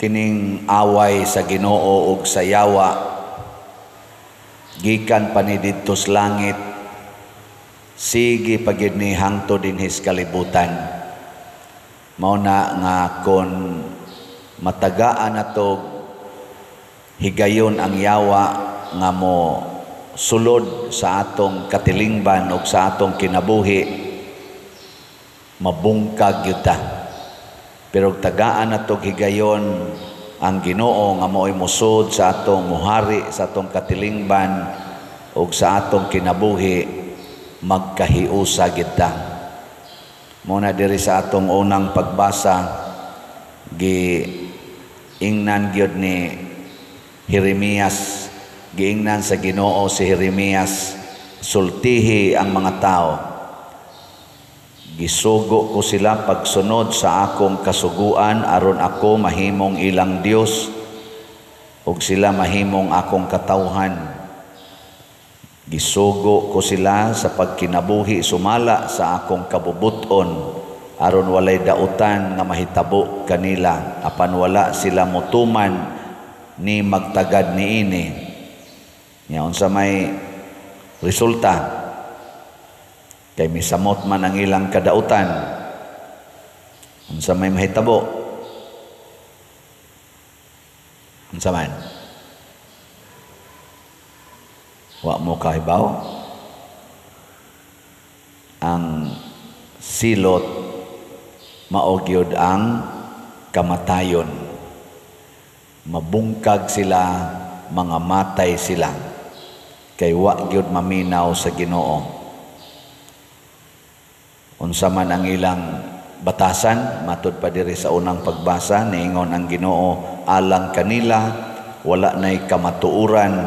Kining away sa Ginoo ug sa yawa gikan pa ni didto sa langit, sige pa gyud ni hangtod dinhi sa kalibutan. Mao na nga kon matagaan nato higayon ang yawa nga mo sulod sa atong katilingban ug sa atong kinabuhi, mabungkag gyud ta. Pero tagaan nato higayon ang Ginoo nga mao'y mosud sa atong, muhari sa atong katilingban ug sa atong kinabuhi, magkahiusa gyud ta. Mao na diri sa atong unang pagbasa, gi ingnan gyud ni Jeremias, giingnan sa Ginoo si Jeremias, "Sultihi ang mga tao. Gisugo ko sila pagsunod sa akong kasuguan aron ako mahimong ilang Dios ug sila mahimong akong katawhan. Gisugo ko sila sa pagkinabuhi sumala sa akong kabubuton aron walay dautan nga mahitabo kanila, apan wala sila motuman ni magtagad niini." Nya unsa may resulta? Kay misamot man ang ilang kadautan. Unsa may mahitabo? Unsa man? Wa mo kahibaw? Ang silot mao gyud ang kamatayon. Mabungkag sila, mga matay sila. Kay wa gyud maminaw sa Ginoo. Unsa man ang ilang batasan, matud pa diri sa unang pagbasa, niingon ang Ginoo alang kanila, wala nay kamatuoran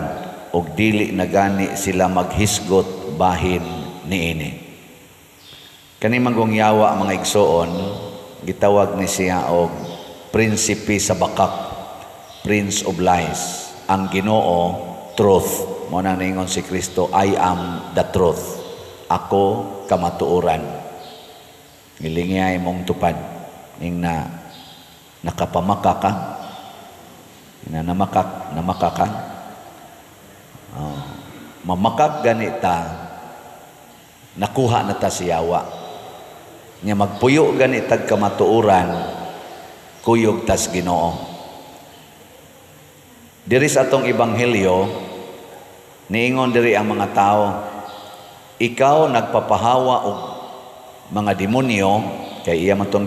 ug dili na gani sila maghisgot bahin niini. Kani manggong yawa, mga igsoon, gitawag ni siya og prinsipe sa bakak, prince of lies. Ang Ginoo, truth. Mao nang niingon si Kristo, "I am the truth." Ako kamatuoran. Ngilingi mong tupad. Ning na nakapamaka ka. Na namakak, namaka ka. Oh, mamakak ganita, nakuha na ta si yawa. Nya magpuyo gani tag kamatuoran, kuyog tas Ginoo. Diri sa atong ebanghelyo, niingon diri ang mga tao, "Ikaw nagpapahawa og mga demonyo," kay iya man tong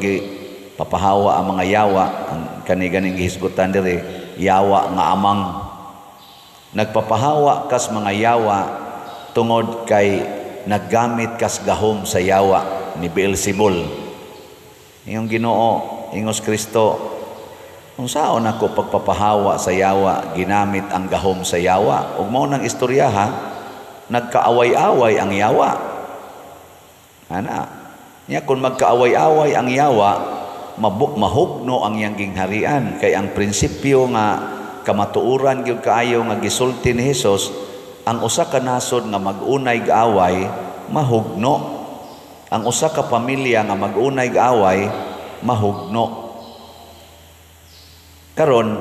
papahawa ang mga yawa, ang kani ganing gihisgutan diri, yawa nga amang. "Nagpapahawa kas mga yawa tungod kay naggamit kas gahom sa yawa ni Beelzebul." Ingong Ginoo, ingos Kristo, "Unsaon ako pagpapahawa sa yawa ginamit ang gahom sa yawa?" Ug mao nang istorya ha, nagkaaway-away ang yawa. Ana, nya kung magkaaway-away ang yawa, mahugno ang iyang gingharian, kay ang prinsipyo nga kamatuoran gyud kaayo nga gisulti ni Hesus, ang usa ka nasod nga mag-unay away, mahugno. Ang usa ka pamilya nga mag-unay away, mahugno. Karon,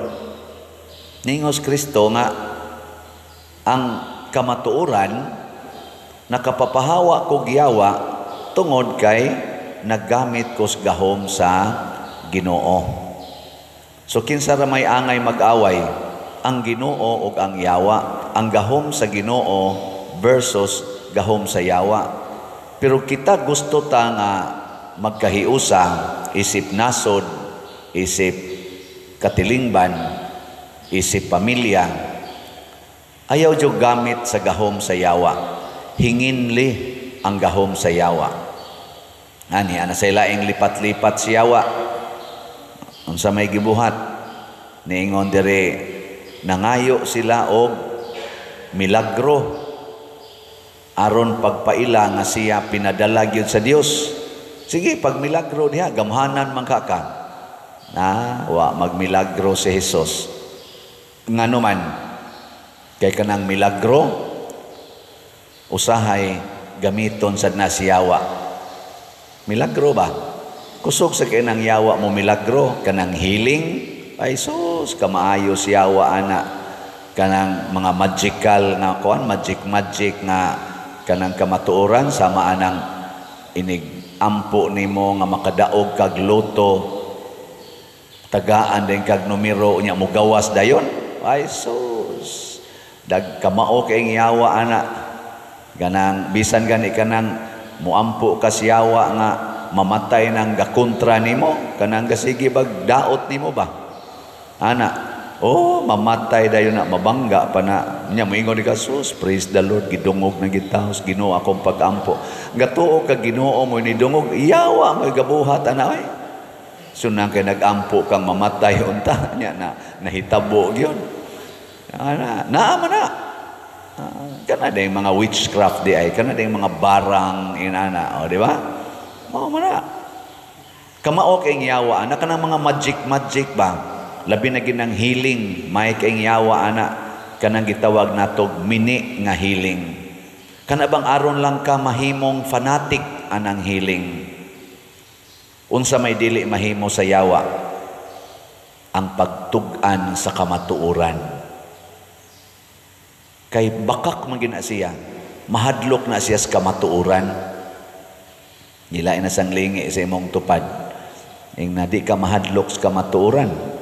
ningos Kristo nga ang kamatuoran, nakapapahawa kog yawa tungod kay naggamit kos gahom sa Ginoo. So kinsa ra may angay mag-away? Ang Ginoo ug ang yawa. Ang gahom sa Ginoo versus gahom sa yawa. Pero kita gusto ta nga magkahiusa isip nasod, isip katilingban, isip pamilya. Ayaw jud gamit sa gahom sa yawa. Hinginli ang gahom sa yawa. Ani ana sa laing lipat-lipat si yawa. Unsa may gibuhat? Niingon diri, nangayo sila og milagro aron pagpaila nga siya pinadala gyud sa Dios. Sige, pag milagro diha, gamhanan man ka ka. Na, wa magmilagro si Jesus. Ngano man? Kay kanang milagro usahay gamiton sad na si yawa. Milagro ba? Kusog sa kay nang yawa mo milagro, kanang healing, Ay sus, kamaayo siyawa ana, kanang mga magical nga kuan, magic magic nga kanang kamatuoran, sama anang inig ampo nimo nga makadaog kag loto, tagaan din kag numero nya mogawas dayon. Ay sus, dag kamao kay yawa ana. Ganang bisan gani kanang muampo ka siyawa nga mamatay nang gakontra nimo, kanang gasige bag daot nimo ba ana, oh, mamatay dayon na, mabangga pa na nya, moingon ka, "Sus, praise the Lord, gidungog na gitaos Ginoo akong pagampo." Gatuo ka Ginoo mo ni dungog, yawa mo gabuhat ana oy. Sunang kay nagampo kang mamatay unta nya na nahitabo gyud ana, naa man na. Kana day mga witchcraft di ay, kana day mga barang inana, o di ba? Mao man na. Kamao kay yawa ana, kanang mga magic magic ba? Labi na ginang healing, may kay yawa ana, kanang gitawag natog mini nga healing. Kana bang aron lang ka mahimong fanatic anang healing. Unsa may dili mahimo sa yawa? Ang pagtug-an sa kamatuoran. Kay bakak man gina siya, mahadlok na siya sa kamatuoran. Gilain na sang lingi sa imong tupad. Ing na di ka mahadlok sa kamatuoran.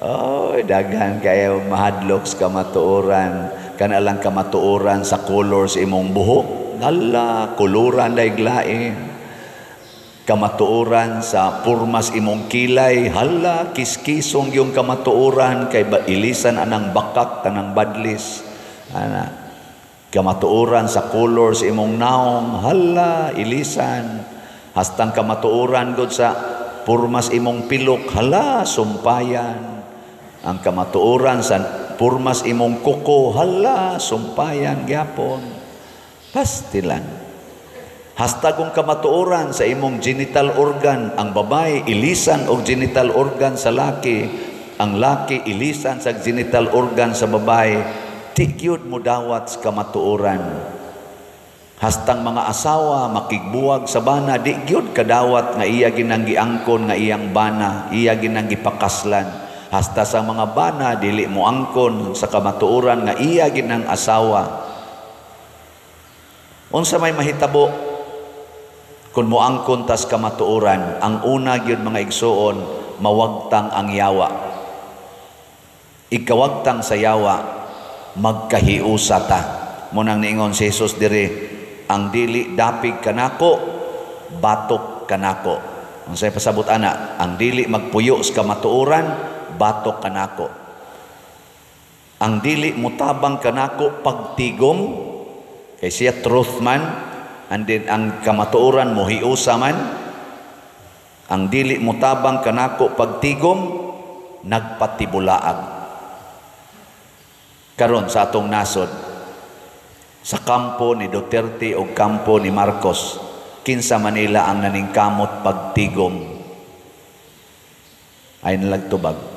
Oh, daghan kayo mahadlok sa kamatuoran. Kana lang kamatuoran sa color sa imong buhok. Hala, kuluran daiglain. Kamatuoran sa purmas imong kilay, hala, kiskisong yung kamatuoran kay ba ilisan anang bakak kanang badlis. Ana, kamatuoran sa color sa imong naong, hala, ilisan. Hastang kamatuoran gud sa purmas imong pilok, hala, sumpayan. Ang kamatuoran sa purmas imong kuko, hala, sumpayan gyapon. Pastilan. Hastagong kamatuoran sa imong genital organ, ang babae ilisan og genital organ sa laki, ang laki ilisan sa genital organ sa babae, di gyud mo dawat sa kamatuoran. Hastang mga asawa makigbuwag sa bana, di gyud kadawat nga iya ginang giangkon nga iyang bana, iya ginang gipakaslan. Hasta sa mga bana dili mo angkon sa kamatuoran nga iya ginang asawa. Unsa may mahitabo kung moangkon tas kamatuoran? Ang una gyud, mga igsuon, mawagtang ang yawa. Ikawagtang sa yawa, magkahiusa ta. Munang niingon si Jesus diri, ang dili dapig kanako, batok kanako. Unsay pasabot ana? Ang dili magpuyo sa kamatuoran, batok kanako. Ang dili mutabang kanako pagtigom, kay siya truth man, and then ang kamatuoran mohiusa man. Ang dili mutabang kanako pagtigom, nagpatibulaag. Karon sa atong nasod, sa kampo ni Duterte o kampo ni Marcos, kinsa Manila ang naningkamot pagtigom? Ay nalagtubag.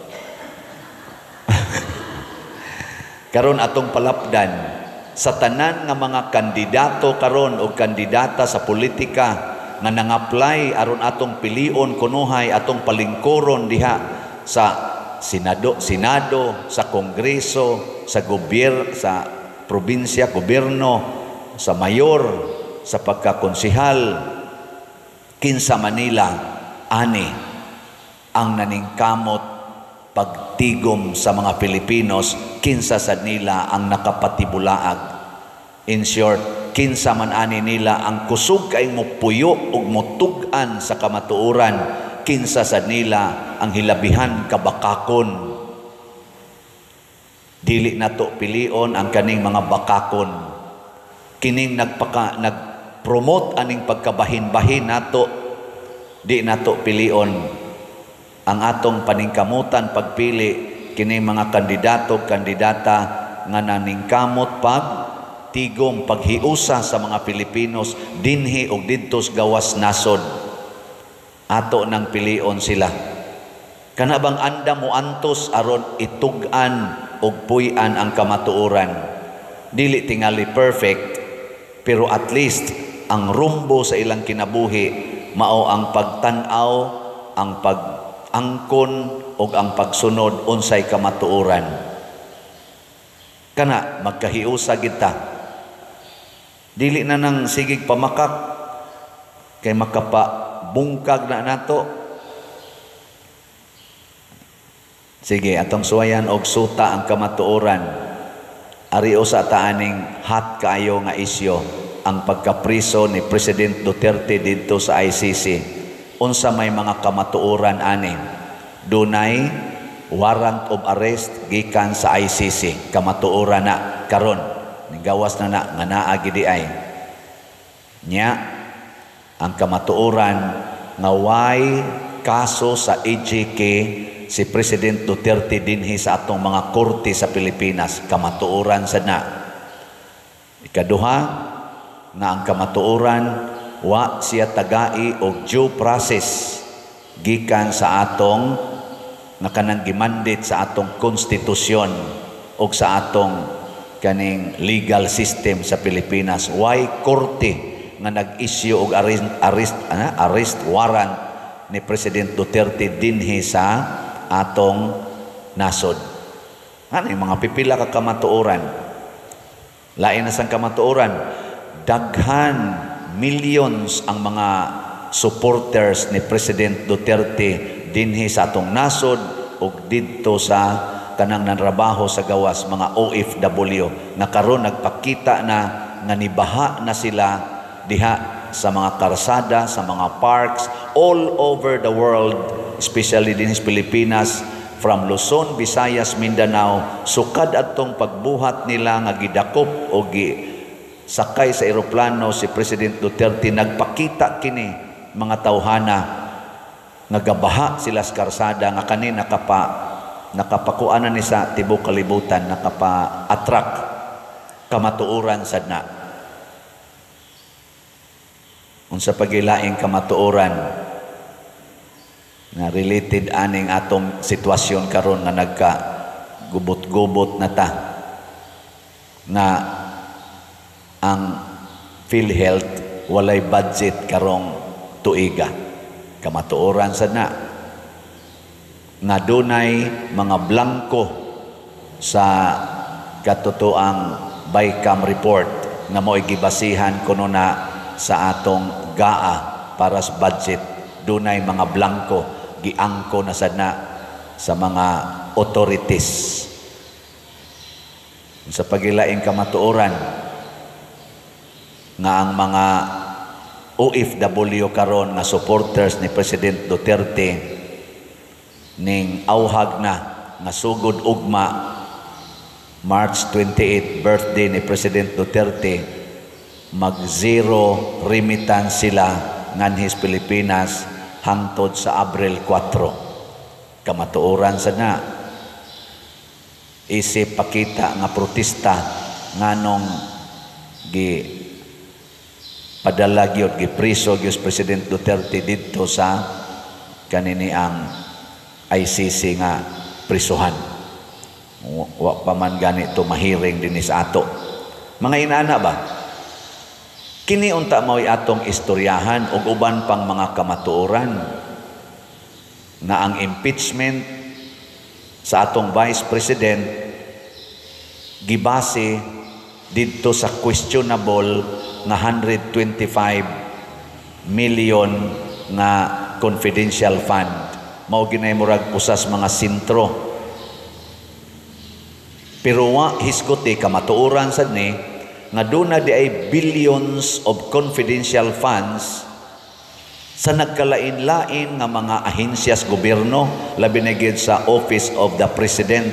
Karon atong palapdan sa tanan nga mga kandidato karon o kandidata sa politika nga nang-apply aron atong pilion kunuhay atong palingkuron diha sa senado, sa kongreso, sa gobyerno, sa probinsya, gobyerno, sa mayor, sa pagkakonsehal, kinsa Manila ani ang naningkamot pagtigom sa mga Pilipinos, kinsa sad nila ang nakapatibulaag. In short, kinsa man ani nila ang kusog kay mopuyo ug motug-an sa kamatuoran, kinsa sad nila ang hilabihan kabakakon. Dili nato pilion ang kaning mga bakakon. Kining nagpromote aning pagkabahin-bahin nato, di nato pilion. Ang atong paningkamutan pagpili kining mga kandidato kandidata nga naningkamot pag tigom paghiusa sa mga Pilipinos dinhi og didtos gawas nasod. Ato nang pilion sila. Kana bang anda mo antos aron itug-an og puy-an ang kamatuoran? Dili tingali perfect, pero at least ang rumbo sa ilang kinabuhi mao ang pagtan-aw ang pag-angkon ug ang pagsunod unsay kamatuoran. Kana magkahiusa gid ta. Dili na nang sigig pamakak kay makapa bungkag na nato. Sige, atong suwayan og suta ang kamatuoran. Ari usa ta aning hot kaayo nga isyu ang pagkapriso ni President Duterte didto sa ICC. Unsa may mga kamatuoran ani? Dunay warrant of arrest gikan sa ICC. Kamatuoran na karon. Nigawas na na nga naa gidi ay. Nya ang kamatuoran nga way kaso sa EJK si President Duterte dinhi sa atong mga korte sa Pilipinas. Kamatuoran sad na. Ikaduha nga ang kamatuoran wa siya tagai og due process gikan sa atong nga kanang gimandate sa atong konstitusyon og sa atong kaning legal system sa Pilipinas. Way korte nga nag-issue og arrest warrant ni President Duterte dinhi sa atong nasod. Ano yung mga pipila ka kamatuoran? Lain na sang kamatuoran, daghan millions ang mga supporters ni President Duterte dinhi sa atong nasod ug didto sa kanang nanrabaho sa gawas, mga OFW nga karon nagpakita na nga nibaha na sila diha sa mga karsada, sa mga parks all over the world, especially dinhi sa Pilipinas, from Luzon, Visayas, Mindanao. Sukad atong pagbuhat nila nga gidakop o gi sakay sa eroplano si President Duterte, nagpakita kini mga tawhana nga gabaha sila sa karsada, nga kani nakapakuanan ni sa tibuok kalibutan, nakapa-attract. Kamatuoran sad na. Unsa pagilaing kamatuoran nga related aning atong sitwasyon karon nga nagka gubot-gubot na ta, nga ang PhilHealth walay budget karong tuiga? Kamatuoran sad na nga dunay mga blanko sa katotoang BICAM report nga mo'y gibasihan kuno na sa atong GAA para sa budget. Dunay mga blanko, giangko na sad na sa mga authorities. Sa pagilaing kamatuoran nga ang mga OFW karon nga supporters ni President Duterte ning auhag na nga sugod ugma, March 28, birthday ni President Duterte, mag-zero remittance sila nganhis Pilipinas hangtod sa Abril 4. Kamatuoran sad na. Isip pakita nga protesta nganong gi padala gyud, gipriso gyud President Duterte didto sa kanini ang ICC nga prisuhan. Wa pa man gani to mahiring dinhi sa ato. Mga inana ba? Kini unta mao'y atong istoryahan ug uban pang mga kamatuoran nga ang impeachment sa atong Vice President gibase didto sa questionable nga 125 million nga confidential fund. Mao ginay murag usas mga sentro. Pero wa hisguti, kamatuoran sad ni nga duna di ay billions of confidential funds sa nagkalain-lain nga mga ahensyas gobyerno, labi na gyud sa Office of the President.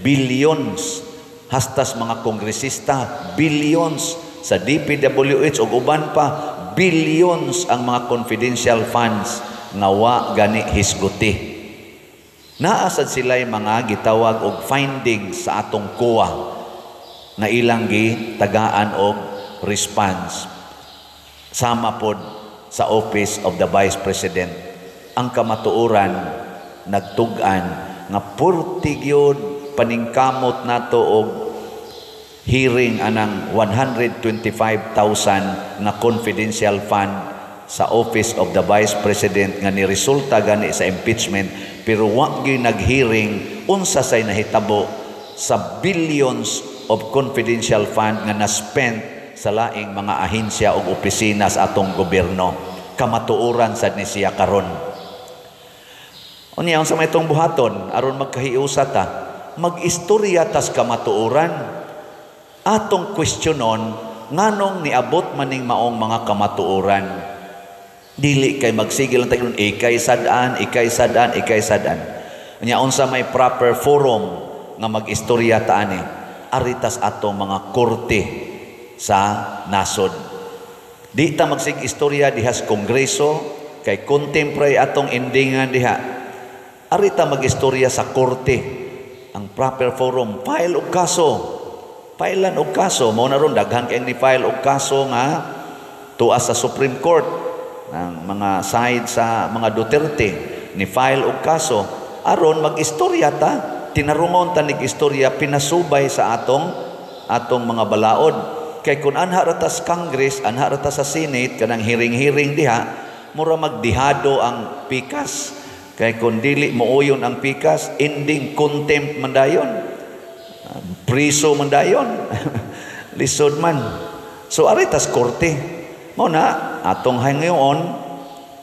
Billions hastas mga kongresista, billions sa DPWH ug uban pa, billions ang mga confidential funds nga wa gani hisguti. Naa sad sila'y mga gitawag og findings sa atong COA nga ilang gitagaan og response. Sama pod sa Office of the Vice President. Ang kamatuoran nagtug-an nga purti gyud paningkamot nato og hearing anang 125,000 nga confidential fund. sa Office of the Vice President nga ni resulta gani sa impeachment, pero wa gyud nag-hearing unsa say nahitabo sa billions of confidential fund nga na-spent sa laing mga ahensya ug opisina sa atong gobyerno. Kamatuoran sad ni siya karon. Unya, unsa may itong buhaton aron magkahiusa ta? Mag-istorya tas kamatuoran. Atong questionon nganong niabot maning maong mga kamatuoran. Dili kay magsige lang tayo, ikay sad-an, ikay sad-an, ikay sad-an. Unya, unsa may proper forum nga mag-istorya ta ani? Aritas atong mga korte sa nasod. Di ta magsig istorya dihas kongreso kay contemporary atong endingan diha. Arita mag-istorya sa korte. Ang proper forum, file og kaso. Filean og kaso. Mao na ron daghan kay ni file og kaso nga tuas sa Supreme Court ng mga side sa mga Duterte ni file og kaso aron mag-istorya ta, tinarungon ta nig istorya pinasubay sa atong atong mga balaod. Kay kung anha ra ta sa Congress, anha ra ta sa Senate, kanang hearing-hearing diha, mura magdihado ang pikas. Kay kung dili mooyon ang pikas, ending contempt man dayon, priso man dayon, lisod man. So aritas korte. Mao na atong hangayon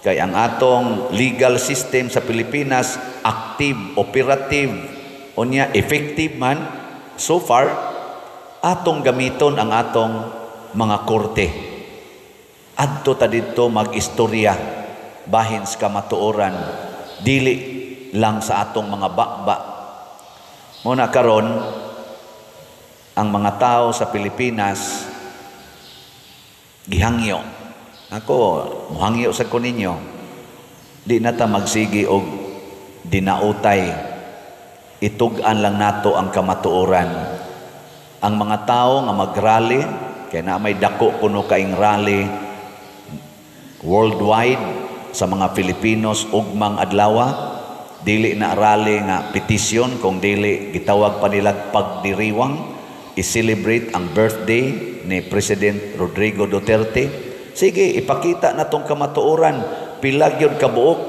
kay ang atong legal system sa Pilipinas active, operative, unya effective man so far. Atong gamiton ang atong mga korte. Adto ta didto mag-istorya bahin sa kamatuoran, dili lang sa atong mga bakba. Mao na karon ang mga tao sa Pilipinas gihangyo. Ako, muhangyo sa ko ninyo. Di na ta magsigi og dinautay. Itug-an lang nato ang kamatuoran. Ang mga tao nga magrally, kay na may dako kuno kaing rally worldwide sa mga Filipinos ugmang adlawa, dili na rally nga petisyon kung dili gitawag pa nila pagdiriwang, i-celebrate ang birthday ni President Rodrigo Duterte. Sige, ipakita na tong kamatuoran, pila gyud kabuok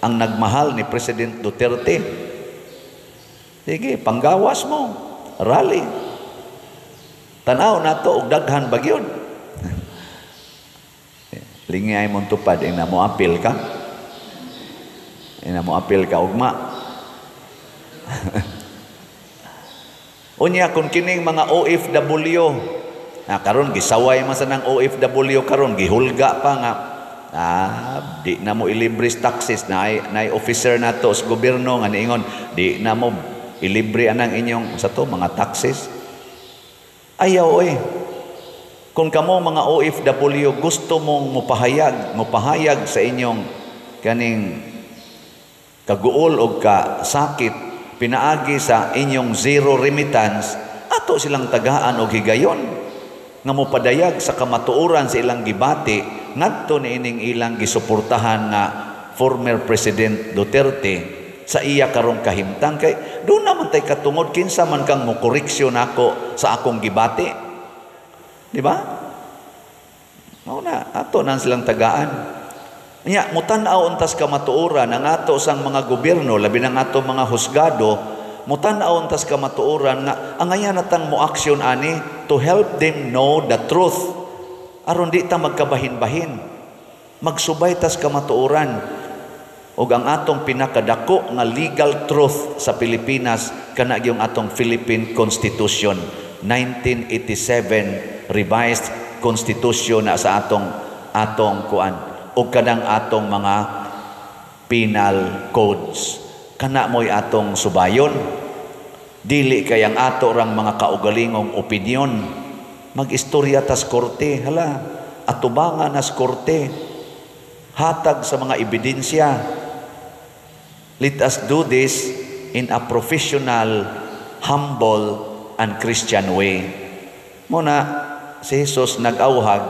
ang nagmahal ni President Duterte. Sige, panggawas mo, rally. Tanaw nato og daghan ba gyud. Lingay mong tupad, ina mo apil ka. Ina mo apil ka ugma. Unya kung kining mga OFW, na karon gisaway man sa nang OFW karon, gihulga pa nga di na mo ilibre taxes, na nay officer nato sa gobyerno nga niingon di na mo ilibre anang inyong sa to mga taxes. Ayaw oy. Kung kamo mga OFW gusto mong mopahayag sa inyong kaning kaguol og kasakit pinaagi sa inyong zero remittance, ato silang tagaan og higayon nga mopadayag sa kamatuoran sa ilang gibati ngadto niining ilang gisuportahan nga former President Duterte sa iya karong kahimtang. Kay doon naman tay katungod kinsa man kang mokoreksyon nako sa akong gibati, di ba? Mao na ato nang silang tagaan. Nya mutan-aw untas kamatuoran ang ato sang mga gobyerno, labi nang ato mga husgado, mutan-aw untas kamatuoran nga angayan natang mo aksyon ani to help them know the truth aron di ta magkabahin-bahin. Magsubay tas kamatuoran. Og ang atong pinakadako nga legal truth sa Pilipinas kana gyung atong Philippine Constitution 1987 revised Constitution na sa atong atong kuan og kanang atong mga penal codes. Kana mo'y atong subayon. Dili kay ang ato rang mga kaugalingong opinion. Mag-istorya tas korte, hala, atubangan nas korte, hatag sa mga ebidensya. Let us do this in a professional, humble, and Christian way. Muna, si Jesus nag-awhag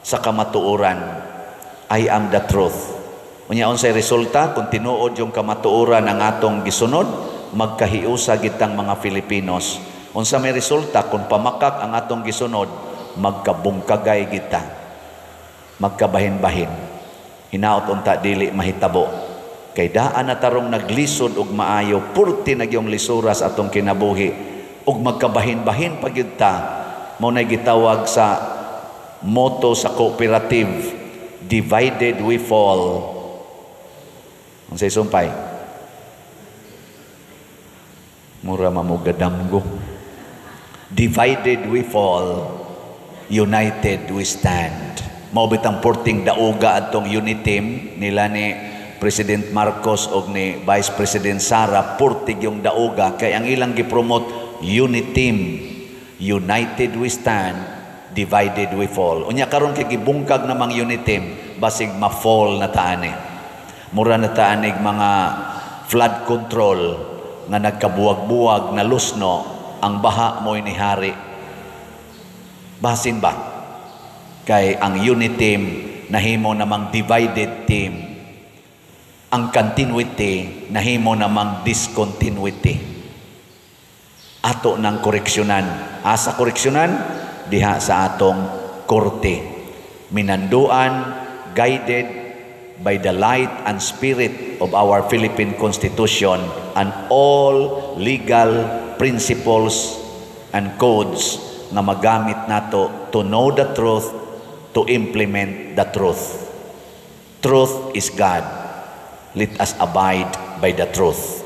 sa kamatuoran. I am the truth. Unya unsay resulta kung tinuod yung kamatuoran ang atong gisunod, magkahiusa gitang mga Filipinos. Unsa may resulta kung pamakak ang atong gisunod, magkabungkagay kita. Magkabahin-bahin. Hinaot unta dili mahitabo. Kay daan na tarong naglisod og maayo, purti na gyung lisura sa atong kinabuhi ug magkabahin-bahin pa gyud ta. Mao nay gitawag sa motto sa cooperative, "Divided we fall." Unsay sumpay? Mura mamugadamgo. "Divided we fall, united we stand." Mao bitang porting dauga atong unity nila ni President Marcos og ni Vice President Sara, purtig yung dauga kay ang ilang gipromote unity, "United we stand, divided we fall." Unya karon kay gibungkag namang unity, basig ma-fall na taani. Mura na taanig mga flood control nga nagkabuwag-buwag na lusno, ang baha mo'y nihari. Basin ba? Kay ang unity team nahimo namang divided team. Ang continuity nahimo namang discontinuity. Ato ng koreksyonan. Asa koreksyonan? Diha sa atong korte. Minanduan, guided by the light and spirit of our Philippine Constitution and all legal principles and codes nga magamit nato to know the truth, to implement the truth. Truth is God. Let us abide by the truth.